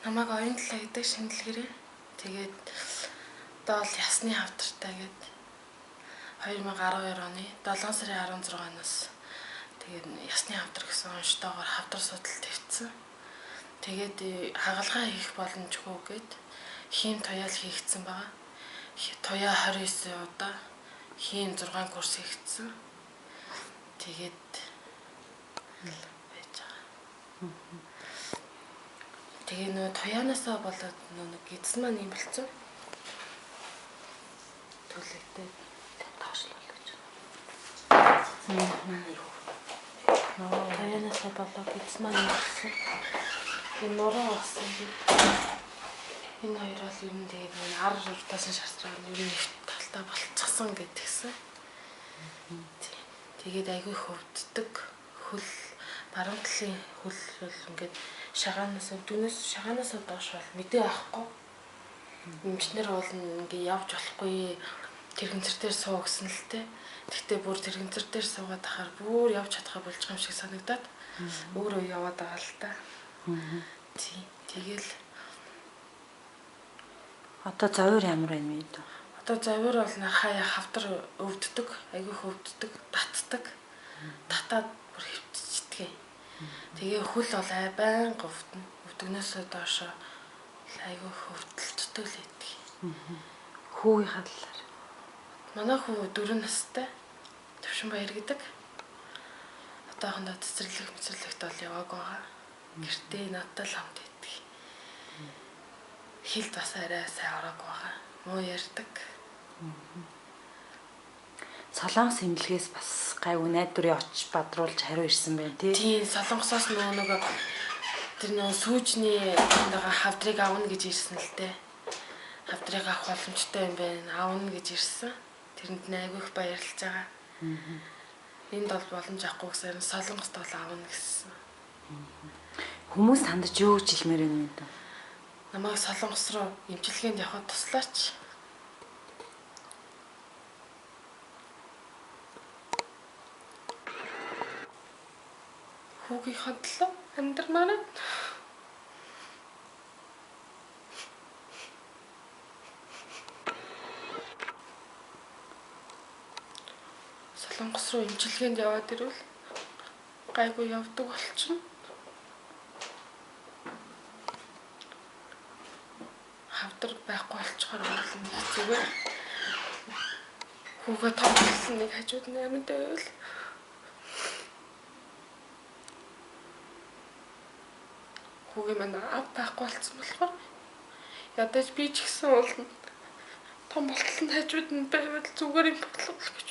Намайг Оюнталаа гэдэг шинэлгэрээ. Тэгээд одоо бол ясны хавдартай гээд 2012 оны 7 сарын 16-наас тэгээд ясны хавдар гэсэн онцтойгоор хавдар судал тавьчихсан. Тэгээд хагалгаа хийх боломжгүй гээд хийм туяал хийгдсэн байгаа. Туяа 29 удаа, хийм 6 курс хийгдсэн. Тэгээд байж байгаа. Тэгээ нөө туяанаасаа болоод нөө нэг эзэн маань юм болцсон. Төлөвтэй тоошлол гэж. Туяанаасаа болоод эзэн маань юм болсон. Тэгээ нуруу болсон. Энэ хоёр бол ер нь тэгээд нөө ар уртаас нь шартраад ер нь их талтай болцсон гэдгсэн. Тэгээд айгүй хөвддөг. Хөл баруун талын хөл бол ингээд шагаанаас өвдгөнөөс шагаанаас доош бол мэдээ авахгүй. Эмчнэр бол ингээ явж болохгүй тэрхэнцэр дээр суу гэсэн л тээ. Тэгтээ бүр тэрхэнцэр дээр суугаад ахаар бүр явж чадхаа болж байгаа юм шиг санагдаад өөрөө яваад байгаа л та. Тий. Тэгэл одоо зовир ямар байна вэ? Одоо зовир бол хаяа хавдар өвддөг, айгүй хөвддөг, татдаг. Татаад бүр хөвтчихдэг. Тэгээ хөл бол байнга өвдөнө. Өвдгөнөөсөө доошо айгүй хөвдөлттэй л байдаг. Хүүгийнхаа талаар. Манай хүү 4 настай. Төвшин баяр гэдэг. Одоохондоо цэцэрлэг мэцэрлэгт бол яваагүй байгаа. Гэртээ надтай л хамт байдаг. Хилд бас арай сайн ороогүй байгаа. Муу ярьдаг. Солонгос эмнэлгээс бас гайгүй найдварын очиж бадруулж хариу ирсэн байна тий. Тийм, Солонгосоос нөгөө нэг тэр нөгөө сүүжний байгаа хавдрыг авна гэж ирсэн л дээ. Хавдрыг авах боломжтой юм байна. Авна гэж ирсэн. Тэрэнд нь айгүй их баярлж байгаа. Энд бол боломж авахгүй гэсэн Солонгост бол авна гэсэн. Хүмүүс хандаж юу гэж хэлмээр байна вэ? Намайг Солонгос руу эмчилгээнд явахад туслаач. Хүүгийнхаа төлөө амьдрмаар байна. Солонгос руу эмчилгээнд яваад ирвэл гайгүй явдаг болчихно. Хавдар байхгүй болчихоор бол нэг зүгээр. Хүүгээ том болсон нэг хажууд нь амьд байвал хүүгийн маань ав байхгүй болсон болохоор ядаж би ч гэсэн бол том болтол нь хажууд нь байвал зүгээр юм болов гэж